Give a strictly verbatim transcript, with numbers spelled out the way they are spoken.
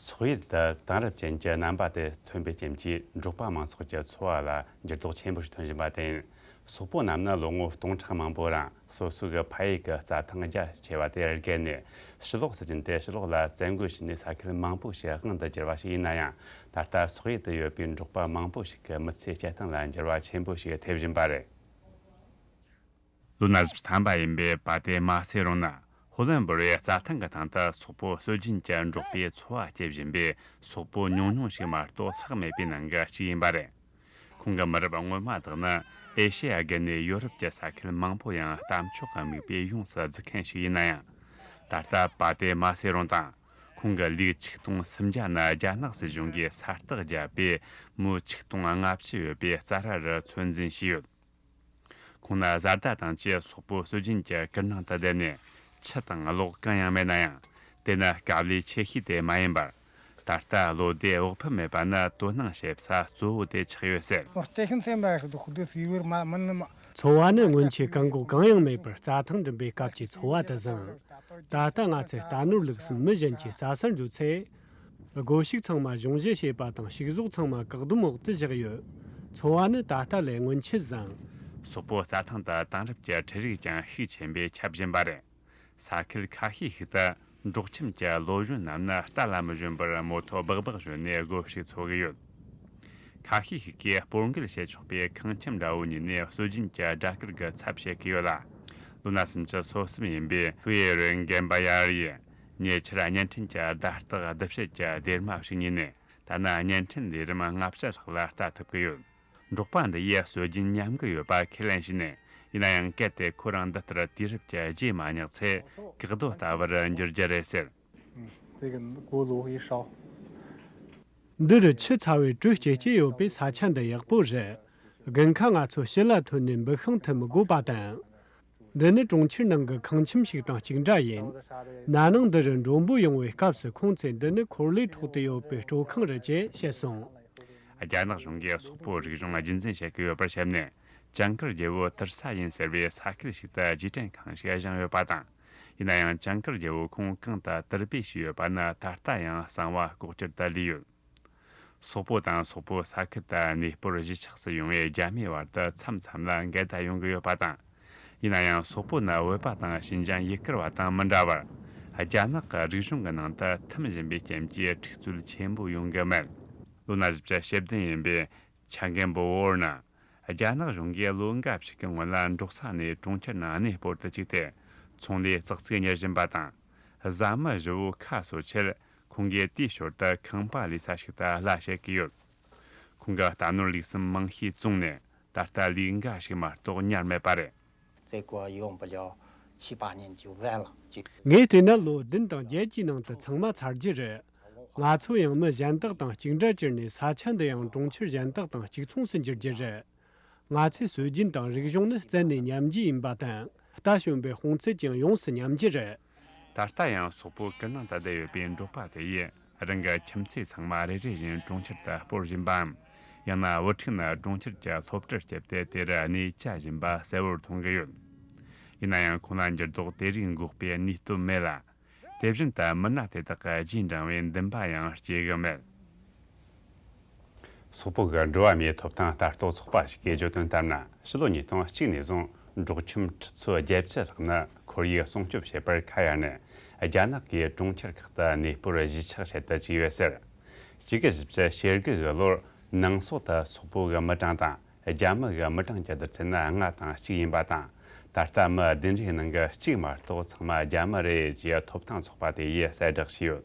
ཚོགས་ཡུལ་དུ་དེང་རབས་ཅན་གྱི་རྣམ་པ་དེ་ཐོན་པའི་རྐྱེན་གྱིས། འབྲོག་པ་མང་ཚོགས་ཀྱི་འཚོ་བ་ལ་འགྱུར་ལྡོག་ཆེན་པོ་ཞིག་ཐོན་བཞིན་པ་དེ་ཡིན། སོག་པོ་རྣམས་ནི་ལོ་ངོ་སྟོང་ཕྲག་མང་པོའི་རིང་སོ་སོའི་གི་ཕ་ཡུལ་གྱི་རྩྭ་ཐང་རྒྱ་ཆེ་བ་དེ་བརྒལ་ནས། ཕྱི་ལོགས་སུ་ཕྱིན་ཏེ། ཕྱི་ལོགས་ལ་བཙན་རྒོལ་བྱས་ནས། ས་ཁུལ་མང་པོ་ཞིག་དབང་དུ་གྱུར་བ་ཞིག་ཡིན་ན་ཡང་། ད་ལྟ་སོག་ཡུལ་དུ་ཡོད་པའི་འབྲོག་པ་མང་པོ་ཞིག་གི་མི་ཚེ་སྐྱེལ་སྟངས་ལ་འགྱུར་བ་ཆེན་པོ་ཞིག་ཐེབས་བཞིན་པ་རེད། ལོ་ན་བཞི་བཅུ་ཐམ་པ་ཡིན་པའི་པ་ཏེ་མ་སེ་རོང་ནི། ཧོ་ལན་བོར་བའི་རྩྭ་ཐང་གི་སྟེང་དུ་སོག་པོ་སྲོལ་རྒྱུན་གྱི་འབྲོག་པའི་འཚོ་བ་སྐྱེལ་བཞིན་པའི་སོག་པོ་ཉུང་ཉུང་ཞིག་མ་གཏོགས་ལྷག་མེད་པའི་ནང་གི་གཅིག་ཡིན་པ་རེད། ཁོང་གི་མི་རབས་སྔོན་མ་དག་ནི་ཨེ་ཤེ་ཡ་བརྒལ་ནས་ཡོ་རོབ་ཀྱི་ས་ཁུལ་མང་པོ་ཡང་རྟ་མཆོག་གི་མིག་དཔེ་ཡོངས་སུ་རྫི་མཁན་ཞིག་ཡིན་ན་ཡང་། ད་ལྟ་པ་ཏེ་མ་སེ་རོང་དང་། ཁོང་གི་ལུག་ཆིག་སྟོང་སུམ་བརྒྱ་ནི་རྒྱ་ནག་སྲིད་གཞུང་གིས་ས་རྟགས་བརྒྱབ་པའི་མུའུ་ཆིག་སྟོང་ལྔ་བཅུ་ཡོད་པའི་རྩྭ་ར་རུ་ཚོད་འཛིན་བྱས་ཡོད། ཁོང་ནི་བཟའ་ཟླ་དང་བཅས་སོག་པོ་སྲོལ་རྒྱུན་གྱི་གུར་ནང་དུ་བསྡད་ནས། ཆུ་དང་གློག་གང་ཡང་མེད་ན་ཡང་། དེ་ནི་དཀའ་ལས་ཆེ་ཤོས་དེ་མ་ཡིན་པར། ད་ལྟ་བློ་བདེ་བག་ཕེབས་མེད་པ་ནི་དོ་སྣང་བྱེད་ས་གཙོ་བོ་དེ་ཆགས་ཡོད་ཟེར། འཚོ་བ་ནི་སྔོན་ཆད་བཀག་འགོག་གང་ཡང་མེད་པར་རྩྭ་ཐང་འགྲིམ་པའི་སྐབས་ཀྱི་འཚོ་བ་དེ་བཟང་། ད་ལྟ་ང་ཚོའི་རྟ་ནོར་ལུག་གསུམ་མི་གཞན་གྱིས་རྩྭ་སར་འཛུལ་ཚེ། སྒོ་ཕྱུགས་ཚང་མ་གཞུང་བཞེས་བྱས་པ་དང་། ཕྱུགས་ཟོག་ཚང་མ་བཀག་སྡོམ་འོག་ཏུ་བཞག་ཡོད། འཚོ་བ་ནི་ད་ལྟ་ལས་སྔོན་ཆད་བཟང་། སོག་པོ་རྩྭ་ཐང་དུ་དེང་རབས་ཀྱི་འཕྲུལ་རིག་ཀྱང་ཤུགས་ཆེན་པོས་ཁྱབ་བཞིན་པ་རེད། ས་ཁུལ་ཁ་ཤས་ཤིག་ཏུ་འབྲོག་ཁྱིམ་གྱི་ལོ་གཞོན་རྣམས་ནི་རྟ་ལ་མི་ཞོན་པར་མོ་ཐོ་སྦག་སྦག་ཞོན་ནས་སྒོ་ཕྱུགས་འཚོ་གི་ཡོད། ཁ་ཤས་ཤིག་གིས་སྤོ་འགུལ་བྱེད་ཆོག་པའི་ཁང་ཁྱིམ་འདྲ་བོ་ཉོས་ནས་སྲོལ་རྒྱུན་གྱི་སྦྲ་གུར་གྱི་ཚབ་བྱེད་ཀྱི་ཡོད་ལ། ལོ་ན་སུམ་ཅུ་སོ་གསུམ་ཡིན་པའི་ཧྥུའེ་རུ་གན་པ་ཡར་ཡིས། ཉེ་ཆར་བརྙན་འཕྲིན་གྱི་བརྡ་རྟགས་བསྡུ་བྱེད་ཀྱི་སྡེར་མ་ཞིག་ཉོས་ནས། ད་ནི་བརྙན་འཕྲིན་ལས་རིམ་ལྔ་བཅུ་ལྷག་ལ་ལྟ་ཐུབ་ཀྱི་ཡོད། འབྲོག་པ་འདི་ཡིས་སྲོལ་རྒྱུན་ཉམས་གི་ཡོད་པ་ཁས་ལེན་བྱས་ནས། ཡིན་ན་ཡང་གལ་ཏེ་ཁོ་རང་འདི་ལྟར་དུས་རབས་ཀྱི་རྗེས་མ་བསྙེགས་ཚེ། བཀག་རྡོ་ལྟ་བུར་འགྱུར་རྒྱུ་རེད་ཟེར། 这个锅炉一烧。 འདི་རུ་ཆུ་ཚ་བའི་དྲོད་སྐྱེད་ཀྱི་ཡོད་པས་ས་ཆ་འདི་ཡག་པོ་རེད། དགུན་ཁ་ང་ཚོ་ཕྱི་ལ་ཐོན་ནས་འབུ་ཤིང་འཐུ་མི་དགོས་པ་དང་། འདི་ནི་གྲོང་ཁྱེར་ནང་གི་ཁང་ཁྱིམ་ཞིག་དང་གཅིག་འདྲ་ཡིན། ན་ནིང་འདི་རུ་མགྲོན་པོ་ཡོང་བའི་སྐབས་སུ་ཁོང་ཚོས་འདི་ནི་འཁོར་ལོའི་ཐོག་ཏུ་ཡོད་པའི་སྤྲོ་ཁང་རེད་ཅེས་བཤད་སོང་། རྒྱ་ནག་གཞུང་གིས་སོག་པོའི་རིག་གཞུང་རྒྱུན་འཛིན་བྱེད་ཀྱི་ཡོད་པར་བཤད་ནས། ཇང་ཀིར་རྒྱལ་པོ་དུར་ས་ཡིན་ཟེར་བའི་ས་ཁུལ་ཞིག་ཏུ་རྗེས་དྲན་ཁང་ཞིག་བཞེངས་ཡོད་པ་དང་། ཡིན་ན་ཡང་ཇང་ཀིར་རྒྱལ་པོ་ཁོང་གང་དུ་དུར་སྦས་བྱས་ཡོད་པ་ནི་ད་ལྟ་ཡང་གསང་བ་ལྐོག་གྱུར་དུ་ལུས་ཡོད། སོག་པོ་དང་སོག་པོའི་ས་ཁུལ་དུ་གནས་སྤོར་གཞིས་ཆགས་སུ་ཡོང་བའི་རྒྱ་མིའི་བར་དུ་མཚམས་མཚམས་ལ་འགལ་ཟླ་ཡོང་གི་ཡོད་པ་དང་། ཡིན་ན་ཡང་སོག་པོ་ནི་བོད་པ་དང་ཤིན་ཅང་ཡུལ་སྐོར་བ་དང་མི་འདྲ་བར། རྒྱ་ནག་གི་རིག་གཞུང་གི་ནང་དུ་ཐིམ་བཞིན་པའི་རྐྱེན་གྱིས་འཁྲུག་རྩོད་ཆེན་པོ་ཡོང་གི་མེད། ལོ་ན་བཞི་བཅུ་ཞེ་བདུན་ཡིན་པའི་ཆ་མགོན་པོ་ཝོར་ནི། རྒྱ་ནག་གཞུང་གིས་ལོ་འགའ་ཞིག་གི་སྔོན་ལ་འབྲོག་ས་ནས་གྲོང་ཁྱེར་ནང་གནས་སྤོར་དུ་བཅུག་སྟེ། ཚོང་ལས་ཙག་ཙིག་གཉེར་བཞིན་པ་དང་། བཟའ་མི་བཞི་བོ་ཁ་གསོ་ཆེད། ཁོང་གིས་དེའི་ཞོར་དུ་ཁང་པ་ལས་ས་ཞིག་ཏུ་གླ་བྱེད་ཀྱི་ཡོད། ཁོང་གིས་རྟ་ནོར་ལུག་གསུམ་མང་ཤས་བཙོངས་ནས། ད་ལྟ་ལུག་འགའ་ཞིག་མ་གཏོགས་ཉར་མེད་པ་རེད། 再过用不了七八年就完了，就 ངས་བལྟས་ན་ལོ་བདུན་དང་བརྒྱད་ཀྱི་ནང་དུ་ཚང་མ་ཚར་རྒྱུ་རེད། ང་ཚོ་ཡང་མི་གཞན་དག་དང་གཅིག་འདྲ་གྱུར་ནས། ས་ཆ་འདི་ཡང་གྲོང་ཁྱེར་གཞན་དག་དང་གཅིག་མཚུངས་སུ་འགྱུར་རྒྱུ་རེད། ང་ཚོའི་སྲོལ་རྒྱུན་དང་རིག་གཞུང་ནི་རྩད་ནས་ཉམས་རྒྱུ་ཡིན་པ་དང་། རྟ་ཞོན་པའི་དཔུང་ཚད་ཀྱང་ཡོངས་སུ་ཉམས་རྒྱུ་རེད། ད་ལྟ་ཡང་སོག་པོའི་ཀུན་སློང་དུ་བསྡད་ཡོད་པའི་འབྲོག་པ་དེ་ཡིས་རང་གི་ཁྱིམ་མཚེས་ཚང་མ་རེ་རེ་བཞིན་གྲོང་ཁྱེར་དུ་སྤོར་བཞིན་པའམ། ཡང་ན་བུ་ཕྲུག་ནི་གྲོང་ཁྱེར་གྱི་སློབ་གྲྭར་བསྐྱལ་ཏེ་དེར་གནས་བཅའ་བཞིན་པ་གསལ་བོར་མཐོང་གི་ཡོད། ཡིན་ན་ཡང་ཁོང་ལ་འགྱུར་ལྡོག་དེ་རིགས་འགོག་པའི་ནུས་སྟོབས་མེད་ལ། དེ་བཞིན་དུ་མི་སྣ་དེ་དག་གི་རྗེས་འབྲང་བའི་འདུན་པ་ཡང་སྐྱེ་གི་མེད། སོག་པོ་གི་འགྲོ་བ་མིའི་ཐོབ་ཐང་ལྟ་རྟོག་ཚོགས་པ་ཞིག་གིས་བརྗོད་དོན་ལྟར་ན། ཕྱི་ལོ་ཉིས་སྟོང་གཅིག་ནས་བཟུང་འབྲོག་ཁྱིམ་ཁྲི་ཚོ་བརྒྱད་ཅུ་ལྷག་ནི་ཁོར་ཡུག་སྲུང་སྐྱོབ་བྱེད་པར་ཁ་གཡར་ནས། རྒྱ་ནག་གིས་གྲོང་ཁྱེར་ཁག་ཏུ་གནས་སྤོར་གཞིས་ཆགས་བྱེད་དུ་བཅུག་ཡོད་ཟེར། གཅིག་དགུ་བཞི་བཅུ་ཞེ་དགུ་གི་ལོར་ནང་སོག་ཏུ་སོག་པོ་གི་མི་གྲངས་དང་རྒྱ་མི་གི་མི་གྲངས་ཀྱི་བསྡུར་ཚད་ནི་ལྔ་དང་གཅིག་ཡིན་པ་དང་། ད་ལྟ་མི་བདུན་རེའི་ནང་གི་གཅིག་མ་གཏོགས་ཚང་མ་རྒྱ་མི་རེད་ཅེས་ཐོབ་ཐང་ཚོགས་པ་དེ་ཡིས་གསལ་བསྒྲགས་བྱས་ཡོད།